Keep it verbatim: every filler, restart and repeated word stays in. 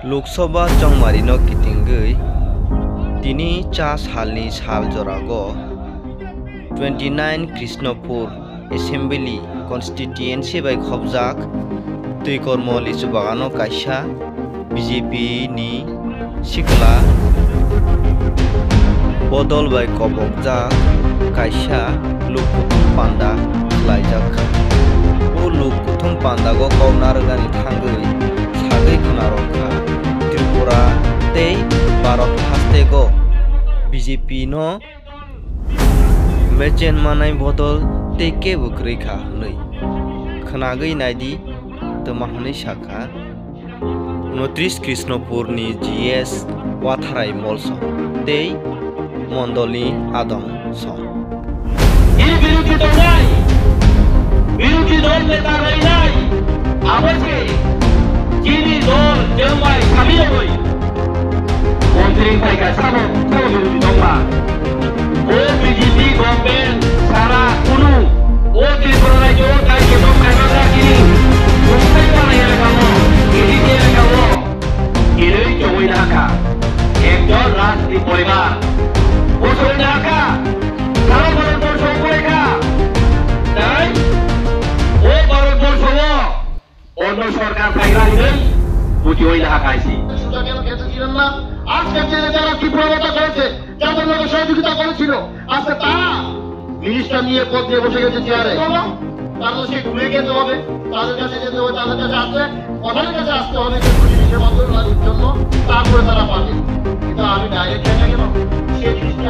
Lok Sabha chongmarino kitingwi tini cha salni sal jorago twenty nine Krishnapur Assembly Constituency bai khopjak Twikormo lichu bagano kaisa B J P ni sikla bodol bai kobokjak kaisa luk kuthum panda khlaijak kha. O luk kuthum pandago kok narwknani thangwi sagwi khna rw kha, Tripura tei Bharat hasteo B J P no mechen manai bodol tei kebo kwrwi kha hwnwi. Khwnagwi naidi, twma hwnwi sa kha. Unotris Krishnapurni G S Watharai Molsom tei Mondolni Adong Song. Chini biruddhi tongnai, biruddhi dol neta rainai, abo se chini dol jembai sabi oi. Montri paika sabo, sabo biruddhi tongma. O B J P government sara kunu, o Tripura rajyo o tai ketok kaitor rajini, mungtai panai elakamo, A D C elakamo, kinui chongoi nahaka, ekjon rajniti poribar, bosoi nahaka, sara Bharatborsho o porekha, tai o Bharatborsho o Onno sorkar phaikha hinwi buti oi laha kaisi. সুযোগ কেন খেলতে ছিলেন না? আজকে যে যারা তীব্রতা করেছে, যাদের লগে সহযোগিতা করেছিল, আজকে তারা মিনিস্টার নিয়ে পদ নিয়ে বসে গেছে চেয়ারে। বাবা, তারা তো সেই ঘুমিয়ে খেতে হবে, তাদের কাছে যেতে হবে, তাদের কাছে আসতে, ওনাদের কাছে আসতে হবে যে খুশি মিশে বন্ধ করার জন্য, তারপরে তারা পাবে। কিন্তু আমি ডাইরেক্ট দেখা গেল, সে জিনিসটা